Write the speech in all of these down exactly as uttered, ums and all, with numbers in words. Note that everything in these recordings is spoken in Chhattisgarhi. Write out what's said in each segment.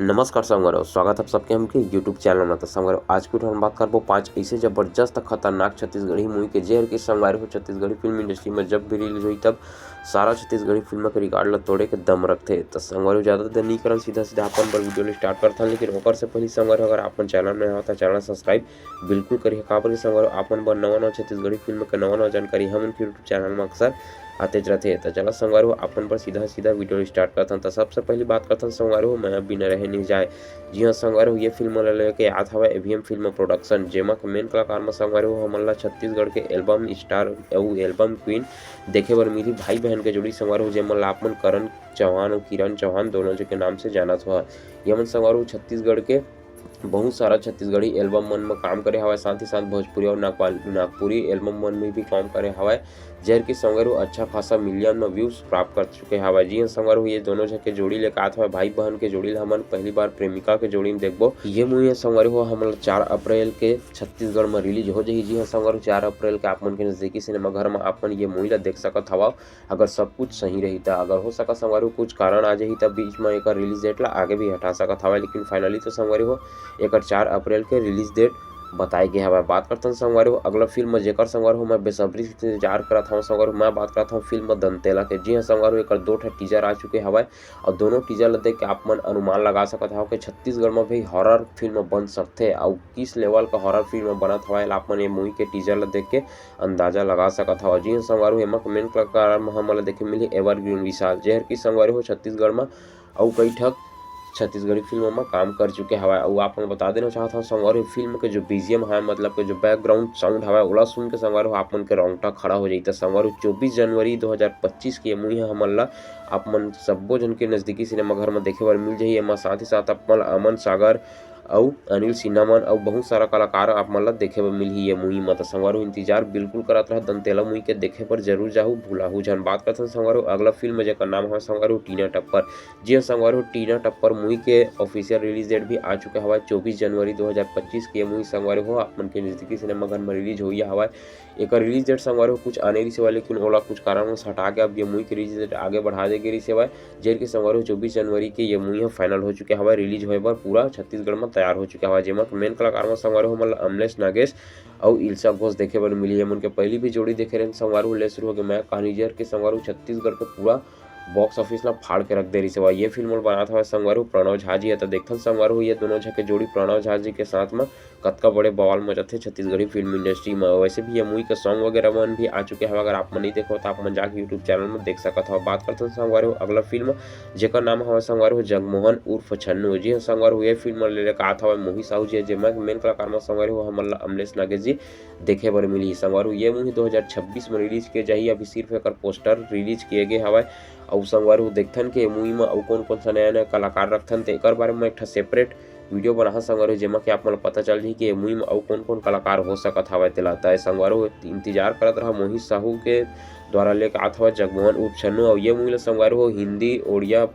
नमस्कार संगवारी हो, स्वागत है सबके हमके YouTube चैनल में। तो संगवारी हो, आज के हम बात करबो पांच ऐसे जबरदस्त खतरनाक छत्तीसगढ़ी मूवी के, जेहर के संगवारी हो छत्तीसगढ़ी फिल्म इंडस्ट्री में जब भी रिलीज होई तब सारा छत्तीसगढ़ी फिल्म के रिकॉर्ड ला तोड़े के दम रखथे। तो संगवारी हो, ज्यादा देर नहीं करन, सीधा सीधा अपन बर वीडियो ला स्टार्ट करथन। लेकिन ओकर से पहले संगवारी हो, अगर आप मन चैनल में हो तो चैनल सब्सक्राइब बिल्कुल करिए, काबर के संगवारी हो, आप मन बर नवा नवा छत्तीसगढ़ी फिल्म के नवा नवा जानकारी हमन के YouTube चैनल में अक्सर आतेच रथे। त चला संगवारी हो, आप मन बर सीधा सीधा वीडियो स्टार्ट करथन। त सबसे पहली बात करथन संगवारी हो, मैं बिना रहे नहीं जाए। जी हाँ संगवारी हो, ये फिल्म ला लेके आत हवय एवीएम फिल्म प्रोडक्शन, जेमा के मेन कलाकार में संगवारी हो हमन ला छत्तीसगढ़ के एल्बम स्टार अउ एल्बम क्वीन देखे बर मिली भाई बहन के जोड़ी संगवारी हो, जेमन ला आप मन करण चौहान अउ किरण चौहान दोनों जी के नाम से जानत हो। ये मन संगवारी हो छत्तीसगढ़ के बहुत सारा छत्तीसगढ़ी एल्बम मन में काम करे हवय, साथ ही साथ भोजपुरी और नागपाल-, नागपुरी एल्बम मन में भी काम करे हवय, जेहर के संगवारी हो अच्छा खासा मिलियन में व्यूज प्राप्त कर चुके हवय। जी हाँ संगवारी हो, ये दोनों झन के जोड़ी लेके आत हवय, भाई बहन के जोड़ी ला हमन पहली बार प्रेमिका के जोड़ी में देखबो। ये मूवी ह संगवारी हो हमन ला चार अप्रैल के छत्तीसगढ़ में रिलीज हो जाही। जी हाँ संगवारी हो, चार अप्रैल के आप मन के नजदीकी सिनेमा घर में आप मन ये मूवी ला देख सकत हवव। अगर सब कुछ सही रही त, अगर हो सका संगवारी हो कुछ कारण आ जाही त बीच में एकर रिलीज डेट ला आगे भी हटा सकत हवय, लेकिन फाइनली तो संगवारी हो एकर चार अप्रैल के रिलीज डेट बताए गे हवय। बात करथन संगवारी हो अगला फिल्म, जेकर संगवारी हो मैं बेसब्री से इंतजार करत हवं संगवारी हो, मैं बात करत हवं फिल्म दंतेला के। जी हाँ संगवारी हो, एकर दो ठा टीजर आ चुके हवय और दोनों टीजर ला देख के आप मन अनुमान लगा सकत हव कि छत्तीसगढ़ में भी हॉरर फिल्म बन सकथे और किस लेवल का हॉरर फिल्म बनत हवय, आप मन ये मूवी के टीजर ला देख के अंदाजा लगा सकत हव। जी हाँ संगवारी हो, एमा मेन कलाकार में हमन ला देखे मिलही एवरग्रीन विशाल, जेहर की संगवारी हो छत्तीसगढ़ में अउ कई ठक छत्तीसगढ़ी फिल्म में काम कर चुके हवय। अउ आप मन बता देना चाहत हव संगवारी हो, फिल्म के जो बीजीएम हवय, मतलब के जो बैकग्राउंड साउंड हवय, ओला सुन के संगवारी हो आप मन के रोंगटा खड़ा हो जाही। त संगवारी हो चौबीस जनवरी दो हज़ार पच्चीस के ये मूवी ह हमन ला आप मन सब्बो झन के नजदीकी सिनेमा घर में देखे बर मिल जाही। एमा साथ ही साथ आप मन ला अमन सागर अउ अनिल सिन्हा मन अउ बहुत सारा कलाकार आप मन ला देखे बर मिलही ये मूवी म। त संगवारी हो, इंतजार बिल्कुल करत रहा दंतेला मूवी के, देखे बर जरूर जाहू, भुलाहू झन। बात करथन संगवारी हो अगला फिल्म, जेकर नाम हवय संगवारी हो टीना टप्पर। जी हाँ संगवारी हो, टीना टप्पर मूवी के ऑफिशियल रिलीज डेट भी आ चुके हवय, चौबीस जनवरी दो हज़ार पच्चीस के ये मूवी संगवारी हो आप मन के नजदीकी सिनेमा घर में रिलीज होइया हवय। एकर रिलीज डेट संगवारी हो कुछ आने रिहिस हवय, लेकिन ओला कुछ कारणवश हटा के अब ये मूवी के रिलीज डेट आगे बढ़ा दे गे रिहिस हवय, जेकर के संगवारी हो चौबीस जनवरी के ये मूवी ह फाइनल हो चुके हवय, रिलीज होए बर पूरा छत्तीसगढ़ में तैयार हो चुके हवय। जेमा के मेन कलाकार में संगवारी हो हमन ला अमलेश नागेश अउ इल्सा घोष देखे बर मिली। हमन के पहली भी जोड़ी देखे रहेन संगवारी हो, ले शुरू हो गए मैं कहानी, जेकर के संगवारी हो छत्तीसगढ़ के पूरा बॉक्स ऑफिस ला फाड़ के रख दे रिहिस हवय। ये फिल्म ल बनात हवय संगवारी हो प्रणव झा जी ह। त देखथन संगवारी हो ये दोनों झन के जोड़ी प्रणव झा जी के साथ में कतका बड़े बवाल मचाथे छत्तीसगढ़ी फिल्म इंडस्ट्री में। वैसे भी ये मूवी के सॉन्ग वगैरह मन भी आ चुके हवय, अगर आप मन नहीं देखो तो आप मन जाके YouTube चैनल में देख सकत हव। बात करथन संगवारी हो अगला फिल्म, जेकर नाम हवय संगवारी हो जगमोहन उर्फ छन्नू। जी हाँ संगवारी हो, ये फिल्म ले लेके आत हवय मोहित साहू जी, जेमा के मेन कलाकार में संगवारी हो हमन ला अमलेश नागेश जी देखे बर मिली। संगवारी हो ये मूवी दो हज़ार छब्बीस में रिलीज किए जाही, अभी सिर्फ एकर पोस्टर रिलीज किए गए हवय। अउ संगवारी हो देखथन के ये मूवी में अउ कौन कौन सा नया नया कलाकार रखथन, त एकर बारे में एक ठा सेपरेट वीडियो बनाहा संगवारी हो, जेमा के आप मन ल पता चल जाही कि ये मूवी में अउ कौन कौन कलाकार हो सकत हवय तेला। त संगवारी हो इंतजार करत रहा मोहित साहू के द्वारा लेके आत हवय जगमोहन उर्फ छन्नू। अउ ये मूवी ल संगवारी हो Hindi, Odia,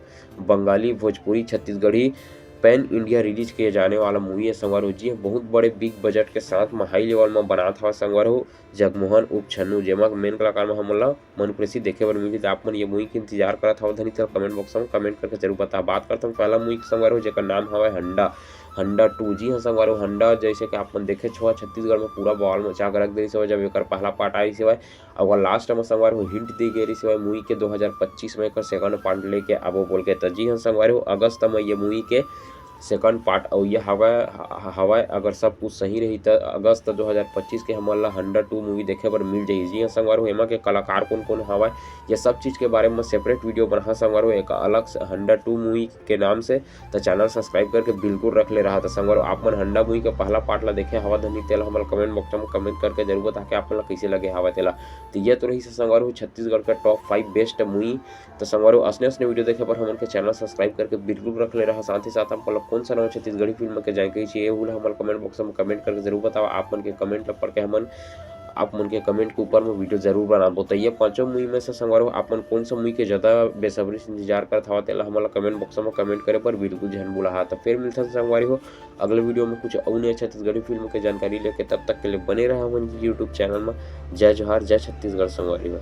Bengali, Bhojpuri, Chhattisgarhi pan India release किए जाने वाला मूवी है संगवारी हो। जी हाँ, बहुत बड़े बिग बजट के साथ में हाई लेवल में बनात हवय संगवारी हो जगमोहन उर्फ छन्नू, जेमा के मेन कलाकार में हमन ला मनु प्रेषी देखे बर मिलही। त आप मन ये मूवी के इंतजार करत हव धनी, त कमेंट बॉक्स में कमेंट करके जरूर बता। बात करथन पहला मूवी के संगवारी हो, जेकर नाम हवय हंडा, हंडा टू। जी हाँ संगवारी हो, हंडा जैसे कि आप मन देखे छो छत्तीसगढ़ में पूरा बवाल मचा के रख दे रिहिस हवय, जब एकर पहला पार्ट आइस हवय। अउ लास्ट में संगवारी हो हिंट दे गे रिहिस हवय मूवी के दो हज़ार पच्चीस में एकर सेकंड पार्ट लेके आबो बोल के। त जी हाँ संगवारी हो, अगस्त में ये मूवी के सेकंड पार्ट अउ ये हवय, ह-, हवय, अगर सब कुछ सही रही त अगस्त दो हज़ार पच्चीस के हमन ला हंडा टू मूवी देखे बर मिल जाही। जी हाँ संगवारी हो, एमा के कलाकार कौन कौन हवय, ये सब चीज के बारे में सेपरेट वीडियो बनाहा संगवारी हो, एक अलग से हंडा टू मूवी के नाम से। त चैनल सब्सक्राइब करके बिल्कुल रख ले रहा। त संगवारी हो, आप मन हंडा मूवी के पहला पार्ट ला देखे हवा धनी, तेला हमन कमेंट बॉक्स में कमेंट करके जरूर बता के आप मन ला कैसे लगे हवा तेला। त ये तो रहिस संगवारी हो छत्तीसगढ़ का टॉप फाइव बेस्ट मूवी। त संगवारी हो, असने असने वीडियो देखे बर हमन के चैनल सब्सक्राइब करके बिल्कुल रख ले रहा। साथ ही साथ आप मन ला कौन सा नवा छत्तीसगढ़ी फिल्म के जानकारी चाहिए, वो ला हमन कमेंट बॉक्स में कमेंट करके जरूर बतावा। आप मन के कमेंट ला पढ़ के हमन आप मन के कमेंट के ऊपर में वीडियो जरूर बनाबो। त ये पांचों मूवी में से संगवारी हो, आप मन कौन सा मूवी के ज्यादा बेसब्री से इंतजार करत हवा, तेला हमन ला कमेंट बॉक्स में कमेंट करे पर बिल्कुल झन भुलाहा। त फिर मिलथन संगवारी हो अगले वीडियो में कुछ अउ नया छत्तीसगढ़ी फिल्म के जानकारी लेके। तब तक के लिए बने रहा हमन YouTube चैनल में। जय जोहार, जय छत्तीसगढ़ संगवारी हो।